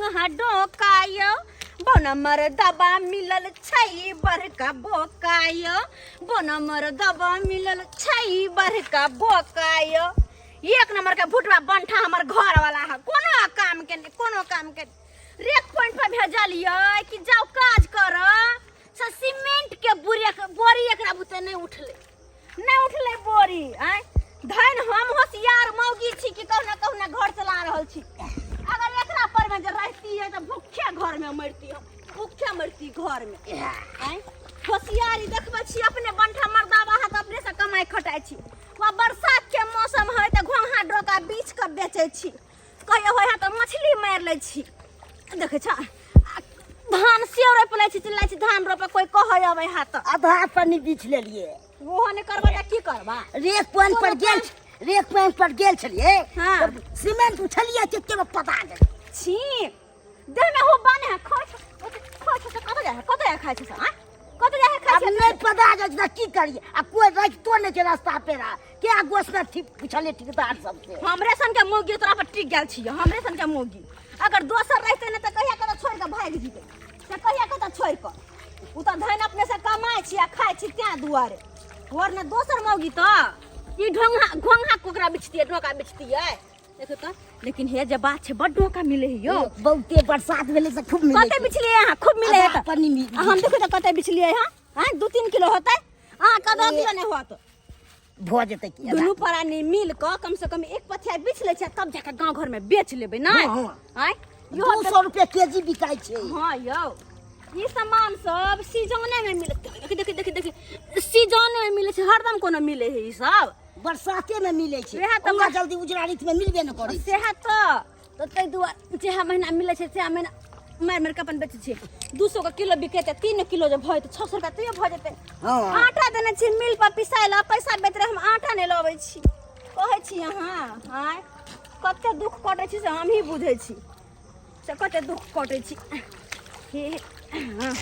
घोंघा डोका यौ, बन मरदबा मिलल छै बड़का बोका यौ, बन मरदबा मिलल छै बड़का बोका यौ। एक नंबर के भुटवा बंठा हमर घर वाला है, कोनो काम के नहीं, कोनो काम के नहीं। रेक पॉइंट पर भेजलियै कि जाओ काज कर, से सीमेंट के बोरी बोरी एकरा बुते नहीं उठले, नहीं उठले बोरी। आय धन हम होशियार मौगी छी कि कहुना कहुना घर चला रहल छी। अगर एकरा पर में जे रहती है तो भूखे घर में मरती हम, भूखे मरती घर में। आय होशियारी देखबै छी अपने बंठा मर्दावा हाथ अपने से कमाई खटाइ छी। वा बरसात के मौसम है तऽ घोंघा डोका बीछ कऽ बेचै छी, कहियो होइ है तऽ मछली मारि लै छी। देखै छ आ धान सेहो रोपि लै छी, चिल्लाइ छी धान रोपे, कोई कहै अबै है तऽ आधा पन्नी बीछ लेलिए। ओहो नहि करबै तऽ की करबा? रेक पॉइंट पर गेल, रेक पॉइंट पर गेल छलिए। हाँ। तब सीमेंट उठलिए के पता गेल छी देह में हो बने है, खाइ छ, खाइ छ, कतऽ जाइ है, कतऽ जाइ खाइ छ, आँय? कतऽ जाइ है खाइ अब छ? नहीं पता जाइ छै तऽ की करिए? आ कोई रखतो नहीं छै रास्ता पेरा के आ गोस में ठीक पूछलिए ठेकेदार सबसे। हमरे सन के मौगी तोरा पर टिक गेल छियै, हमरे सन के मौगी अगर दोसर रहते ने तऽ कहिया कतऽ छोड़ि कऽ भागि जेतै, से कहिया कतऽ छोड़ि कऽ। ओ तऽ धन अपने से कमाइ छी आ खाइ छी तें दुआरे, वरना दोसर मौगी तऽ ई ढोंगा घोंघा कोकरा बिछतियै, ढोका बिछतियै। देखो तऽ, लेकिन हे जे बात छै, बड ढोका मिले है यौ। बहुते बरसात भेलै से खूब मिले। कते बिछलियै अहाँ? खूब मिले है आधा तऽ। पन्नी आ हम देखो तऽ कते बिछलियै अहाँ? आँय, 2-3 किलो होतै? अहाँ कदो किलो नहि होत। भऽ जेतै की? दुनू प्राणी मिल कऽ कम से कम एक पथिया बिछ लै छै, तब जाके गाँव घर में बेच लेबै ने। हाँ, हाँ। आँय, इहो 200 रुपया केजी बिकाइ छै। हाँ यौ, ई सामान सब सीजने में मिलत। देखी देखी देखी देखी, सीजने में मिले छै, हरदम कोनो मिले है ई सब? बरसाते में मिले छै। वएह तऽ ओना जल्दी उजरा रीत में मिलबे न करै। सएह तऽ ताहि दुआरे जएह महीना मिलै छै सएह महीना मारि मारि कऽ अपन बेचै छियै। 200 के किलो बिकेतै, 3 किलो जे भऽ जेतै 600 रुपया तैयो भऽ जेतै। हाँ। आटा देने छी मिल पर पिसाइ लए, पैसा बेच रहे, हम आटा नहि लबै छी। कहै छी अहाँ, आँय, कते दुख कटै छी से हमही बुझै छी, से कते दुख कटै छी। हे, हाँ।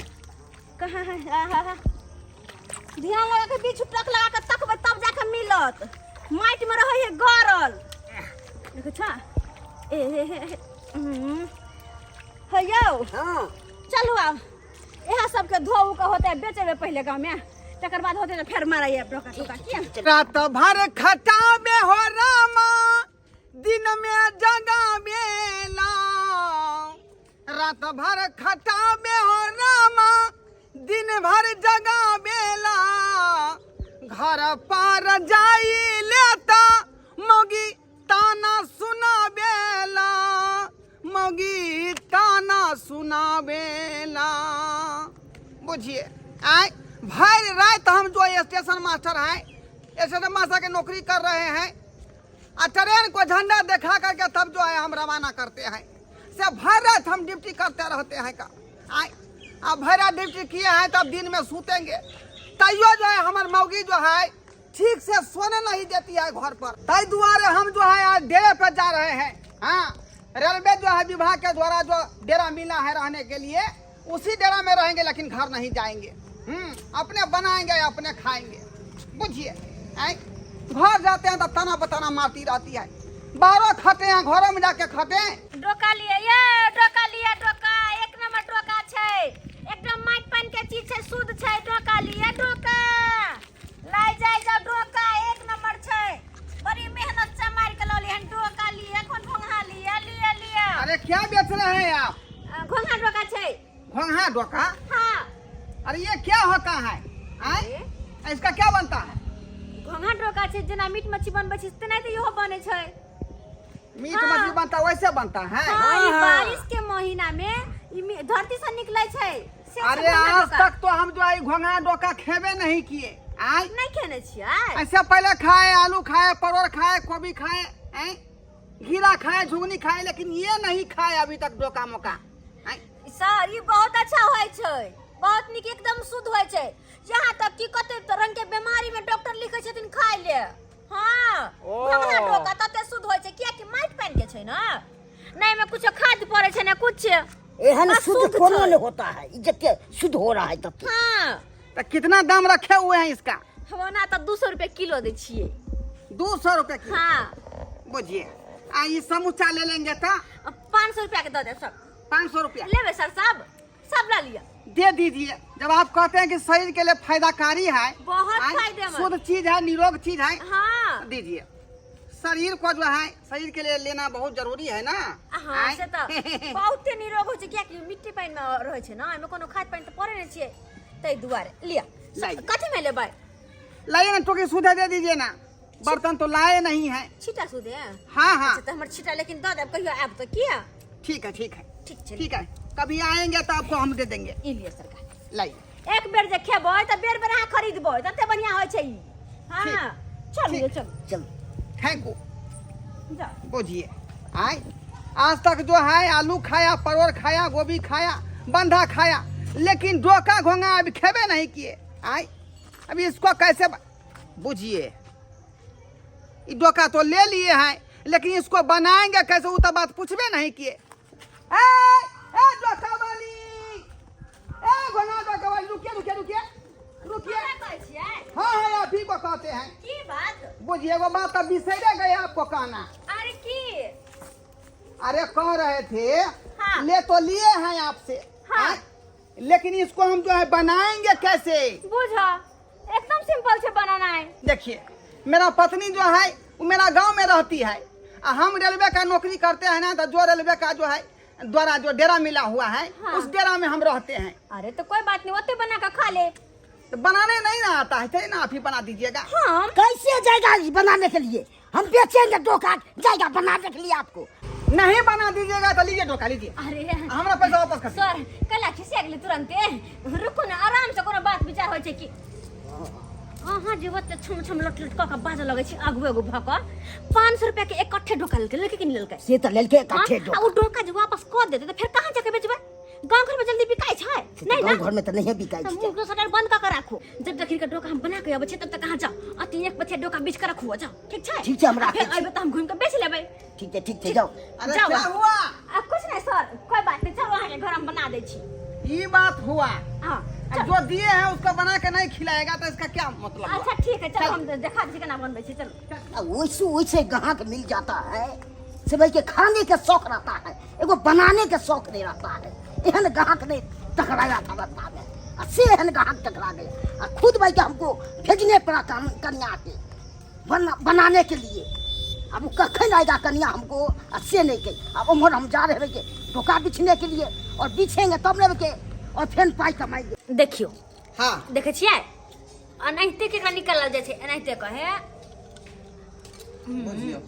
कहाँ है? आ, हा, हा। ध्यान लगा के बीच टक लगा के तकबै तब जाके मिलत। माटि में रहै है गरल। देखै छा? ए, हे, हे, हे। हे यौ। हाँ। चलू आब। इएह सबके धोउ के होतै, बेचेबै पहिले गाँव में, तकर बाद होतै तऽ फेर मारैया डोका टोका किया? रात भर खटाबे हो रामा, दिन में जगाबेला। रात भर खटाबे हो रामा, दिन भर जगाबेला। घर पार जाई लेता मौगी ताना सुनाबेला, मौगी ताना सुनाबेला। बुझिए आए भर रात हम जो स्टेशन मास्टर हैं, स्टेशन मास्टर के नौकरी कर रहे हैं, आ ट्रेन को झंडा देखा करके तब जो है हम रवाना करते हैं। से भर रात हम ड्यूटी करते रहते हैं का आए, आ भर रात ड्यूटी किए हैं तब दिन में सूतेंगे, तैयो जो है हमार मौगी जो है ठीक से सोने नहीं देती है घर पर। तै दुआरे हम जो है आज डेरे पर जा रहे हैं। हाँ, रेलवे जो है विभाग के द्वारा जो डेरा मिला है रहने के लिए, उसी डेरा में रहेंगे, लेकिन घर नहीं जाएंगे। अपने बनाएंगे अपने खाएंगे। बुझिए आए, घर जाते हैं तो तना बताना मारती रहती है। बाहरों खटे हैं, घरों में जाके खटे हैं। डोका लिए ये, डोका लिए डोका, एक नंबर डोका छै, एकदम माटि पानि के चीज छै, शुद्ध छै। डोका लिए डोका, लाइ जाय जाओ डोका एक नंबर छै, बड़ी मेहनत से मारि के लौली हन। डोका लिए, कोन घोंघा लिए, लिए लिए। अरे क्या बेच रहे हैं आप? घोंघा डोका छै। घोंघा डोका? हाँ। अरे ये क्या होता है? आय? ए? इसका क्या बनता है? घोंघा डोका छै, जेना मीट मछली बनबै छै तेनाहिते इहो बनै छै। मीट हाँ। मछली बनता वैसे बनता है? हाँ, ई हाँ। बारिश के महीना में ई धरती से निकले छै। से अरे घोंघा आज डोका। तक तो हम जो है घोंघा डोका खेबे नहीं किए। आय? नहीं खेने छियै। ऐसे पहले खाए, आलू खाए, परोड़ खाए, गोभी खाए, आय? घीरा खाए, झुगनी खाए, लेकिन ये नहीं खाए अभी तक डोका मोका। आय? सर ई बहुत अच्छा होय छै, बहुत नीक, एकदम शुद्ध होय छै। यहाँ तक कि कते रंग के बीमारी में डॉक्टर लिखे छथिन खाय ले। हाँ, ओ। घोंघा डोका तते शुद्ध होय छै, कियाकि माटि पानि के छै ना, नहीं में कुछ खाद पड़े छै ना कुछ। एहन बस शुद्ध शुद्ध कोनो छै। नहीं होता है, ई जते शुद्ध हो रहा है तते। हाँ। तो कितना दाम रखे हुए हैं इसका? हम ओना तो 200 रुपए किलो दै छियै। 200 रुपए किलो? हाँ। बुझिए, आ ई समूचा ले लेंगे तो? 500 रुपया के दऽ देब सब। 500 रुपया लेबै सर सब सब ला लिअ। दे दीजिए। जब आप कहते हैं कि शरीर के लिए फायदाकारी है, बहुत आय, फायदेमंद। शुद्ध चीज है, निरोग चीज है, हाँ दीजिए। शरीर को जो है, शरीर के लिए लेना बहुत जरूरी है ना। हाँ आय। से तऽ बहुते निरोग होइ छै, कियाकि मिट्टी पानि मे रहै छै ना, एहिमे कोनो खाद पानि तऽ पड़ै नहि छियै, ताहि दुआरे लिअ। लाइए। कथी मे लेबै? लाइए ना, टोकरी सुधा दे दीजिए ना, बर्तन तो लाए नहीं है। छिटा सुधे? हाँ हाँ। अच्छा, तऽ हमर छिटा लेकिन दऽ देब कहियो आयब तऽ, किया? ठीक है, ठीक है। ठीक छै। ठीक है, कभी आएंगे तो आपको हम दे देंगे। ई लिअ सरकार। लाइए। एक बेर जे खेबै तऽ बेर बेर अहाँ खरीदबै, तते बढ़िआँ होइ छै ई। हाँ चलू चलू। चल। Thank you. जाओ। बुझिए, आए आज तक जो है आलू खाया, परोड़ खाया, गोभी खाया, बंधा खाया, लेकिन डोका घोंगा अभी खेबे नहीं किए। आए अभी इसको कैसे बुझिए, ये डोका तो ले लिए हैं, लेकिन इसको बनाएंगे कैसे, वो तो बात पूछबे नहीं किए। ए, ए डोका वाली, ए घोंगा डोका वाली, रुकिए रुकिए रुकिए रुकिए। हमरा कहै छियै? हाँ हाँ, आप ही को कहते हैं। की बात? बुझिए, वो बात अब बिसरे गए आपको कहना। अरे की? अरे कह रहे थे, हाँ। ले तो लिए हैं आपसे, हाँ। हाँ? लेकिन इसको हम जो है बनाएंगे कैसे? बुझा, एकदम सिंपल से बनाना है। देखिए, मेरा पत्नी जो है वो मेरा गांव में रहती है, आ हम रेलवे का नौकरी करते हैं ना, तो जो रेलवे का जो है द्वारा जो डेरा मिला हुआ है, हाँ। उस डेरा में हम रहते हैं। अरे तो कोई बात नहीं, ओते बना के खा ले। तो बनाने नहीं ना आता है, चलिए ना आप ही बना दीजिएगा। हम कैसे जाएगा ये बनाने के लिए? हम बेचेंगे डोका, जाएगा बनाने के लिए आपको? नहीं बना दीजिएगा तो लीजिए डोका लीजिए, अरे हमारा पैसा वापस कर दीजिए। सर कला खिसिया गेलै तुरंते, रुकू ने आराम से, कोनो बात विचार होइ छै कि अहाँ जे ओते छम छम लट लट कऽ के बाजऽ लगै छी आगू आगू भऽ कऽ। 500 रुपया के इकट्ठे डोका लेलकै, लेलकै कि नहि लेलकै? से तऽ लेलकै इकट्ठे हाँ? आ डोका। ओ डोका जे वापस कऽ देतै तऽ फेर कहाँ जाके बेचबै? गाँव घर में जल्दी बिकाइ छै नहीं ना? गाँव घर में तऽ नहिए बिकाइ तऽ छै। मुँह के शटर बंद कऽ के राखू। जब तक हिनकर डोका हम बना के अबै छी तब तक अहाँ जाउ, अति एक पछे डोका बीछ के रखू, जाउ। ठीक छै? ठीक छै, हम आ राखै फेर छी। अयबै तऽ हम घुमि के बेच लेबै। ठीक छै, ठीक छै, जाउ। अरे जाओ। क्या हुआ? आ कुछ नहीं सर, कोई बात नहीं, चलो अहाँके घर हम बना दै छी। ये बात हुआ? हाँ। अब जो दिए हैं उसको बना के नहीं खिलाएगा तो इसका क्या मतलब हुआ? अच्छा ठीक है, चलो हम देखा दै छी केना बनबै छी, चलो। आ वैसे वैसे ग्राहक मिल जाता है से भाई के खाने के शौक रहता है, एगो बनाने के शौक नहीं रहता है। एहन ग्राहक नहीं टकराया था रास्ता में, आ से एहन ग्राहक टकरा गया, आ खुद भाई के हमको भेजने पड़ा कन्या के बनाने के लिए। अब वो कखन आएगा कन्या हमको, आ से नहीं के अब उम्र हम जा रहे हैं के डोका बिछने के लिए, और बिछेंगे तब ने के और फिर पाई कमाएंगे। देखियो। हाँ। देखै छियै एनाहिते केकरा निकालल जाइ छै, एनाहिते कहे। बुझियौ।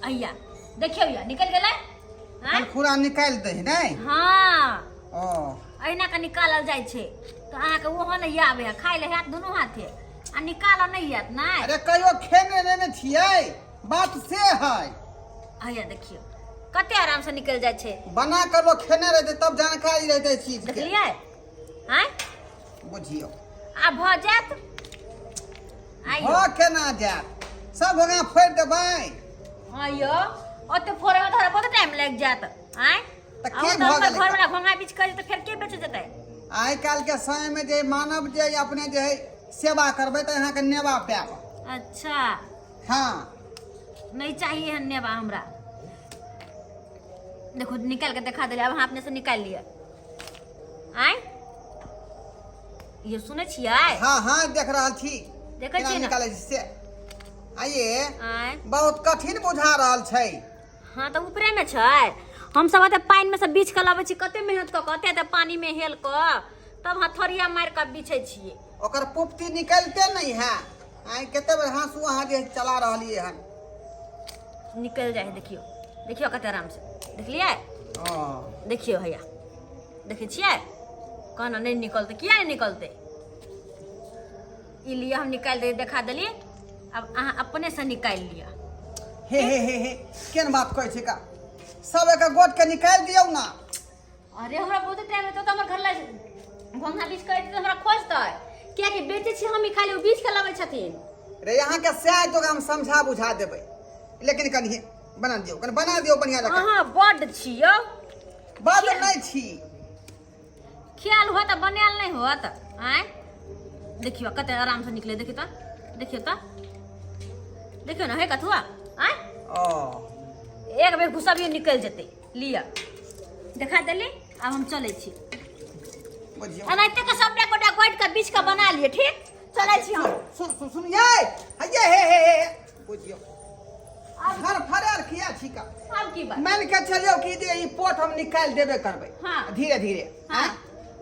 अइया देखियौ, या निकलि गेलै। आँय? खुरा निकालि दै है नहि? हाँ। ओ अहिना के निकालल जाइ छै, तऽ अहाँके ओहो नहि आबै है, खाइ लए हैत दुनू हाथे आ निकालऽ नहि आयत नहि। अरे कहियो खेने नहि ने छियै, बात से है। अइया देखियौ कते आराम से निकलि जाइ छै। बना कर लोग खेने रहते तब जानकारी रहते चीज के। देखलियै? आँय? बुझियौ। आब भऽ जायत। आइयो। भऽ केना जायत, सब ओकरा फोड़ि देबै। आइयो ओते फोड़े में तोरा बहुत टाइम लागि जायत। आँय? तऽ आ की ओ तऽ भऽ हमर गेलै? घर वाला घोंघा बीछ कऽ जेतै, फेर के बेच जेतै? आइ काल्हि के समय में जे मानव जे अपने जे है सेवा करबै तऽ अहाँके नेवा पायब। अच्छा। हाँ। नहीं चाहिए है नेवा हमरा। देखो निकाल के देखा देले, अब अहाँ अपने से निकाल लिअ। आँय ये सुनै छियै? हाँ हाँ, देख रहल छी। देखै केना छियै ने? निकालै छी से आइए। आँय? बहुत कठिन बुझा रहल छै। हाँ तऽ ऊपरे में छै, हम सब ओते पानि में से बीछ के लबै छी, कते मेहनत कऽ के, ओते ओते पानि में हेल कऽ तब हथौड़िया मारि कऽ बीछै छियै। ओकर पुप्ती निकलते नहीं है। आइ कते बेर हाँसू अहाँ जे चला रहलियै हन। निकलि जाइ है, देखियौ देखियौ कते आराम से देखलियै? ओ देखियौ हैया देखै छियै, कहना नहि निकलतै, किया नहि निकलतै? ई लिअ, हम निकालि दे देखा देली, अब अहाँ अपने से निकालि लिअ। हे हे हे हे, केहन बात कहै छै का, सब एक गोट के निकालि दियौ ना। अरे हमरा बहुत टाइम हेतौ तऽ हमर घर लए घोंघा बीछ के अयतै तऽ हमरा खोजतै, कियाकि बेचै छी हम ही खाली, ओ बीछ के लबै छथिन। रे अहाँके सएह तो हम समझा बुझा देबै, लेकिन कनि बना दियौ, कनि बना दियौ बढ़िया जकाँ। अहाँ बड्ड छी यौ। बड्ड नहि छी। ख्याल होत आ बनायल नहि होत। आँय देखियौ कते आराम से निकले, देखियौ तऽ, देखियौ तऽ, देखियौ ने हे कथुआ। आँय ओ एक बेर घुसबियौ निकलि जेतै। लिअ देखा देली। आब हम चलै छी। बुझियौ। एनाहिते के सबटा गोटा गोटि के बीछ के बना लिअ, ठीक? चलै छी हम। सुन सुन सुन, ये ये हे हे हे, बुझियौ घर फरल किया छिका। आब की बात? मान के चलियौ कि जे ई पोट हम निकालि देबे करबै। हाँ। धीरे धीरे। हाँ।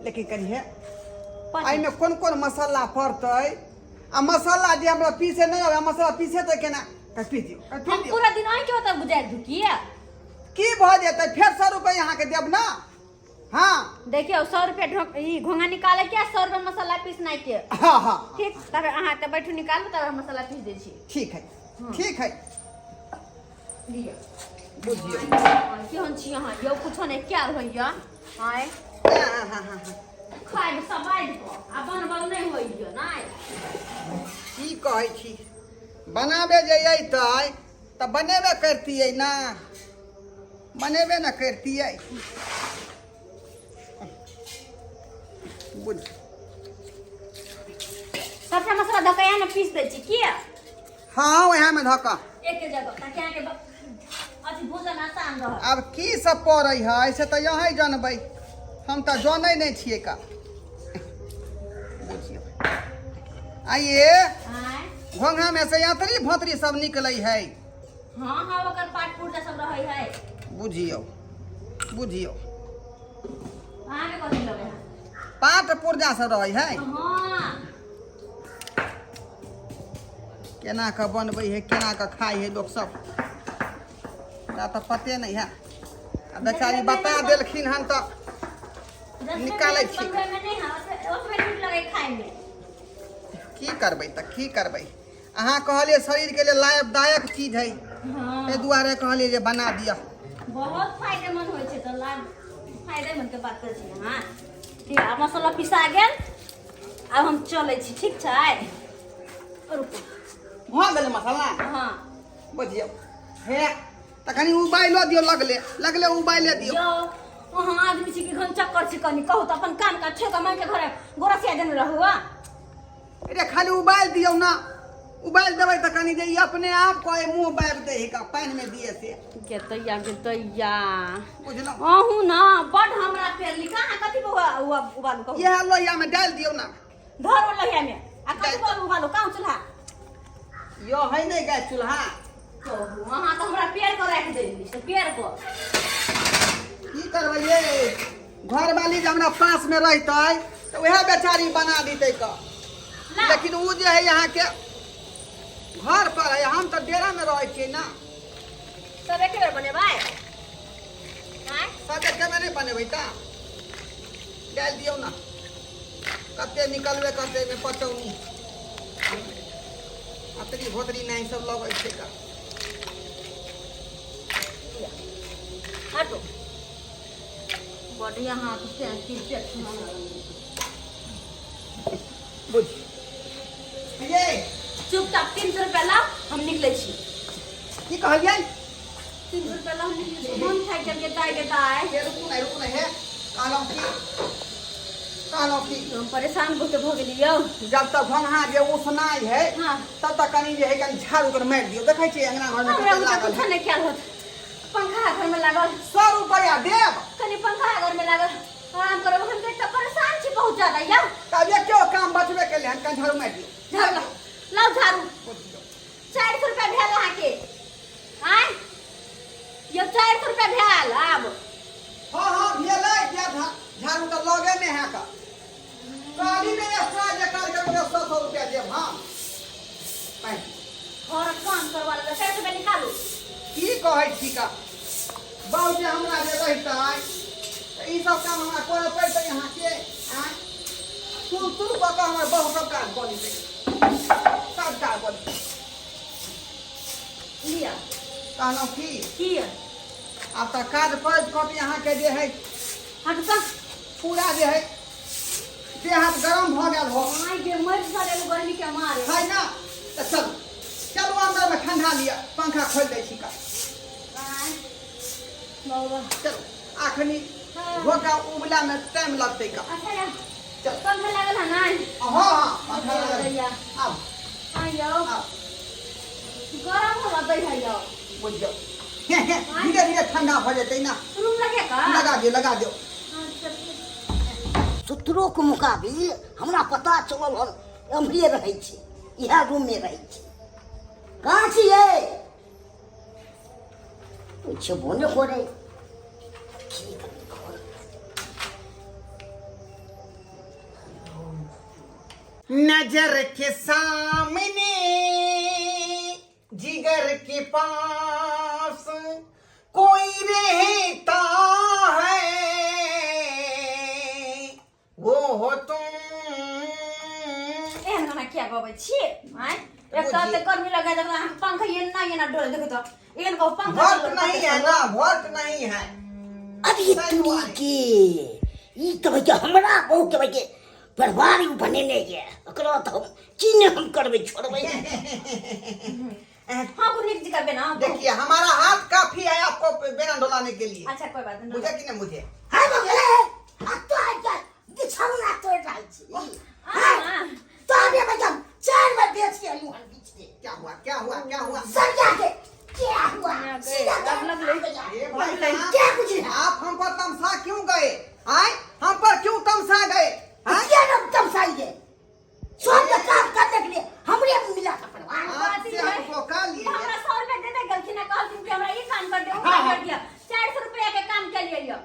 लेकिन कनी हे, एहिमे कोन कोन मसाला पड़तै आ मसाला जे हमरा पीसे नहि आबै, मसाला पीसे तऽ केना? कनि पीस दियौ, कनि पीस हम दियौ। पूरा दिन अहीं के ओतऽ गुजारि दू किया? की भऽ जेतै? फेर 100 रुपैआ अहाँके देब ने? हाँ। देखियौ, 100 रुपया ढोक ई घोंघा निकाले के, 100 रुपया मसाला पीसनाइ के। हाँ हाँ। ठीक, तब अहाँ तऽ बैठू, निकालू, तब हम मसाला पीस दै छी। ठीक है, ठीक है। लिअ। बुझियौ। केहन छी अहाँ यौ? कुछो नहि कयल होइया आँय? हाँ हाँ हाँ हाँ। खाय सब आबि कऽ आ बनबल नहि होइया नहि। की कहै छी, बनाबे जे अयतै तऽ बनेबे करतियै ने, बनेबे ने करतियै। बुझ। सबटा मसाला धऽ कऽ इएह ने पीस दै छी किया? हाँ, उएहमे धऽ कऽ। एक जगह, ताकि अहाँके अथी भोजन आसान रहत। आब की सब पड़ै है से तऽ अहीं जानबै, हम तऽ जानै नहि छियै का। बुझियौ आइए। आँय? घोंघामे से यात्री भोतरी सब निकलै है। हाँ हाँ, ओकर पाट पुर्जा सब रहै है। बुझियौ, बुझियौ। अहाँके कथी लगै है? पाट पुर्जा सब रहै है। हाँ। केना कऽ बनबै है, केना कऽ खाइ है लोक सब, हमरा तऽ पते नहि है। आ बेचारी बता देलखिन हन तऽ जतबे निकालै मेहनत छी। बनबैमे नहि है ओतबे नीक लगै खायमे। की करबै तऽ की करबै? अहाँ कहलियै शरीरके लिए लाभदायक चीज है। हाँ। ताहि दुआरे कहलियै जे बना दिअ। बहुत फायदेमंद होइ छै तऽ लाभ फायदेमंद के बात करै छी अहाँ। ठीक, आब मसाला पिसा गेल, आब हम चलै छी, ठीक छै? रुकू। भऽ गेलै मसाला? हाँ। बुझियौ, हे तऽ कनि उबाइलो दियौ, लगले लगले उबाइले दियौ। यौ, अहाँ आदमी छी कि घन चक्कर छी? कनि कहू तऽ अपन काम काज छोड़ि कऽ मानि के घरे गोरसिया देने रहू आ। अरे, खाली उबालि दियौ ने। उबालि देबै तऽ कनि जे ई अपने आप कहे मुँह बाबि दै है का पानिमे दिए से। गेतैया गेतैया। बुझलहुँ? अहूँ ने बड हमरा पेरली। कहाँ कथी बौआ उबालू, कहू? इएह लोहियामे डालि दियौ ने। धरो लोहिया में आ कथी बौआ उबालू? कहाँ चूल्हा? यो है नहि गैस चूल्हा। कहू अहाँ तऽ हमरा पेड़ पर राखि देली से पेड़ पर। की करबै ये, घरवाली जे हमरा पासमे रहितै तऽ उएह बेचारी बना दितै कऽ। ला। लेकिन ओ जे है अहाँके घर पर है, हम तऽ डेरामे रहै छियै ने। सब एके बेर बनेबै आँय? सब एके बेर नहि बनेबै तऽ डालि दियौ ने, कते निकलबे करतै एहिमे पचौनी अतरी भोतरी नहि सब लगै छै तऽ। हटो, बढ़िया हाथ से क्रिकेट। बुझ ये। चुपचाप 300 रुपया लाउ, हम निकलै छी। की कहलियै? 300 रुपया लाउ, हम निकलै छी। मन थाकि गेल के दाइ के दाइ। हे, रुकू नहि, रुकू नहि। हे, कहलहुँ की, कहलहुँ की? हम परेशान बहुत भऽ गेली यौ। जब तक घोंघा जे उसनाइ है तब तक कनि जे है कनि झाड़ू कर मारि दियौ। देखै छियै अंगना घरमे हमरा कते बुते लागल कुछो है। नहि कयल होत। पंखा घरमे लागल। 100 रुपैआ देब। कनि पंखा घरमे लागल, आराम करब। हम तऽ एकटा परेशान छी बहुत ज्यादा यौ। तब एके काम बचबे केलै हन, कनि झाड़ू मारि दियौ। झाड़ू लाउ, लाउ झाड़ू। बुझियौ। 400 रुपया भेल अहाँके। आँय यौ, 400 रुपया भेल आब। हाँ हाँ, भेलै। किया झाड़ू तऽ लगे नहि है का। कहली ने एक्स्ट्रा जे काज करबै 100 100 रुपया देब हम। पाइ। घर काम करवा लेबै। 400 रुपया निकालू। की कहै छी का, बाबू जे हमरा जे रहितै तऽ ई सब काम हमरा करऽ पड़तै अहाँके? आँय, तुर तुर कऽ कऽ हमर बहु सब काज कऽ लेतै, सब काज कऽ लेतै। लिअ। कहलहुँ की? की? आब तऽ काज करैत करैत अहाँके जे है हट तऽ। पूरा जे है देह हाथ गरम भऽ गेल हो। आइ गे, मरि गेल गर्मी के मारे। है ना, तऽ चलू चलू, अन्दरमे ठंडा लिअ, पंखा खोलि दै छी का। आँय बाबा। चलू, अखनी धोखा उबलामे टाइम लगतै का। अच्छा या। चल। पंखा लागल है ना? हाँ हाँ, पंखा लागल है। भैया। आउ। आइ यौ। आउ। गरम हो दै है यौ। बुझि जाउ, धीरे धीरे ठंडा भऽ जेतै ना। रूम लगे का? लगा दियौ, लगा दियौ। अच्छा। सूत्रों के मुकाबिल हमरा पता चलल हन एम्हरे रहै छै, इएह रूम में रहै छै। कहाँ छियै? पुछबो नहि करै। की करी घर? नजर के सामने जिगर के पास कोई रहता है, वो हो तुम। एहन गाना किया गबै छियै आँय? एक तऽ एते गर्मी लगा देलक अहाँके, पंखा एना एना डोले। देखू तऽ, एहन कहू पंखा वोल्ट नहीं है ना, वोल्ट नहीं है। अभी तुरी के ई तऽ भैया हमरा बहुत भैया परिवार ई बनेने ये, ओकरा तऽ हम की नहि हम करबै, छोड़बै नहि। हाँ, नीक जी करबै ना। देखिए, हमारा हाथ काफी है आपको बेना डोलाने के लिए। अच्छा, कोई बात नहीं। मुझे कि नहीं मुझे? है बगले आ तो आइ के बिछौना तोड़ रहल छी। हाँ। तो अभी भैया 4 बार बेच के एलहुँ हन बीच के। क्या हुआ, क्या हुआ, क्या हुआ? सरिया के क्या हुआ? हाँ, सीधा अब लग ले। ए भाई साहब, क्या बुझे? आप हम पर तमसा क्यों गए? आए हम पर क्यों तमसा गए? आए? क्या नाम तमसाइए? सब के काम करने के लिए हमरे मिला था परिवार। आपसे हमको का लिए? हमरा 100 रुपया दे दे गेलखिन, कहलखिन कि हमरा ई काम कर दे, उ काम कर दिया। 400 रुपया के काम के लिए लियो।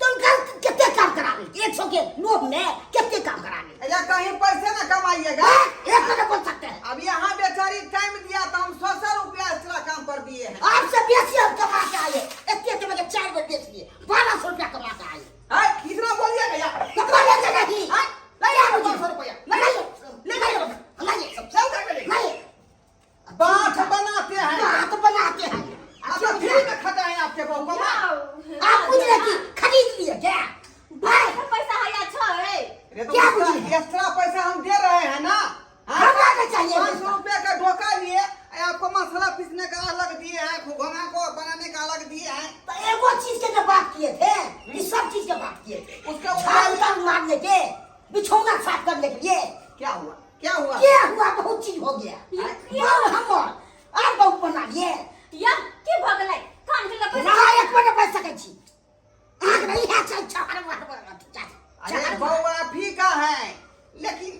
तुम कल कितने काम करा रहे? 100 के लोभ में कितने काम करा रहे? या कहीं पैसे ना कमाइएगा। हाँ, एक तो नहीं बोल सकते हैं। अब यहाँ बेचारी टाइम दिया तो हम 100 रुपया एक्स्ट्रा काम कर दिए हैं। आपसे बेसी हम कमा के आए, इतने के मैंने 4 बार बेच लिए, 1200 रुपया कमा के आए। आए, इतना बोलिएगा यार? तो बोलेंगे नहीं। आए, ले क्या जाओ मुझे? 200 रुपया। नहीं, ले नहीं, जाओ। नहीं, सब उधर ले। नहीं। बात बनाते हैं। बात बनाते हैं। आप तो फ्री में खाता है आपके बहू को। आप पूछ रहे कि खरीद लिए क्या? भाई, पैसा है अच्छा है। अरे तो क्या उसका बुझी? एक्स्ट्रा पैसा हम दे रहे हैं ना। हाँ? हमरा नहीं चाहिए। 500 रुपया का धोखा लिए, आपको मसाला पीसने का अलग दिए हैं, घोंघा को बनाने का अलग दिए हैं। तो एगो चीज के जो बात किए थे, ये सब चीज के बात किए थे। उसका झाड़ू उतारू मारने के, बिछौना साफ करने के लिए। क्या हुआ, क्या हुआ? क्या हुआ? बहुत चीज हो गया। बहु हमर आप बहु बना लिए। या की भऽ गेलै? कान के लग ना एक मिनट बैठ सकै छी। अहाँके नहीं है छै छहर वर वर अरे बहु आप ही का है, लेकिन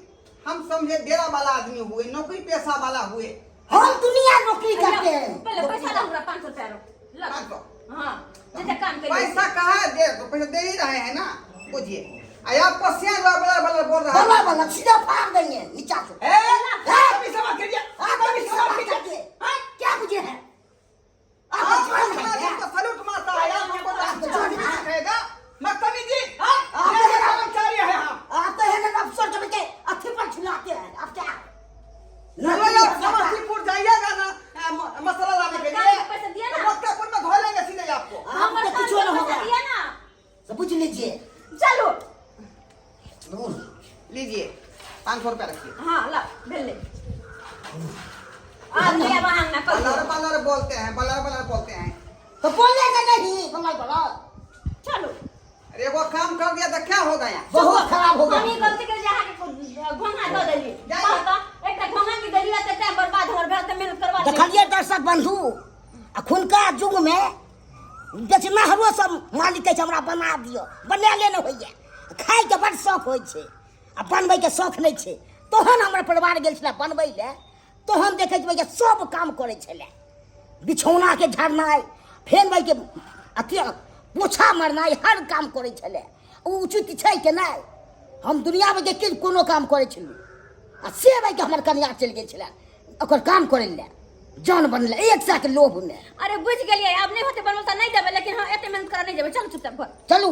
हम समझे डेरा वाला आदमी हुए, नौकरी पेशा वाला हुए। हम दुनिया नौकरी करते हैं। पहले पैसा ला हमरा, 500 रुपया लो। 500? हाँ, जैसे काम करिए। पैसा कहाँ है? दे तो पैसा दे ही रहे हैं ना, बुझिए। अरे आपको सियान वाला वाला बोल रहा है। बोला बोला सीधा फाड़ देंगे नीचा से। ए, अभी सवाल करिए, आप अभी अभी सवाल सवाल करिए। करिए। हाँ? क्या बुझे है? आप आप हमारे जोन है को सैल्यूट मारता है, आप हमको आप जोन है। कहेगा बदतमीजी। हाँ? आप ये तो कर्मचारी है हम। आप तो है ना अफसर के बच्चे अथी पर झुलाते हैं। आप क्या? चलो आप समस्तीपुर जाइएगा ना मसाला लाने के लिए। पैसा दिया ना। तो मक्कापुर में धो लेंगे सीधे आपको। आपको हमर कुछ नहीं होगा। दिया ना। तो पूछ लीजिए। चलो। लीजिए 500 रुपया रखिए। हाँ ला भेल ले। आ गया वहाँ ना कर। बलर बलर बोलते हैं, बलर बलर बोलते हैं। तो बोलेगा नहीं, बोला बोला। चलो। अरे वो काम कर दिया तो क्या हो गया? बहुत खराब हो गया। हम ई गलती कर जहाँ के घोंघा दऽ देली। कहता एकटा घोंघा के देली तऽ टाइम बर्बाद हमर भेल तऽ मेहनत करवा देली। देखलिए दर्शक बंधु, अखुनका युग में बेचनाहरो सब मालिक कहै छै हमरा बना दियौ, बनायले नहि होइए। खायके बड़ शौक होइ छै आ बनबैके शौक नहि छै। तहन हमर परिवार गेल छलै बनबै लए, तहन देखै छियै जे सब काम करै छलै, बिछौनाके झाड़नाइ, फेर भाइके अथी पोछा मारनाइ, हर काम करै छलै। ओ उचित छै कि नहि? हम दुनियामे जे कि कोनो काम करै छलहुँ आ से भाइके हमर कनिया चलि गेल छलै ओकर काम करै लए, जान बनलै एक सए के लोभमे। अरे बुझि गेलियै, आब नहि होतै बनबल तऽ नहि देबै, लेकिन हँ एते मेहनत करऽ नहि देबै। चलू चुपचाप घर चलू।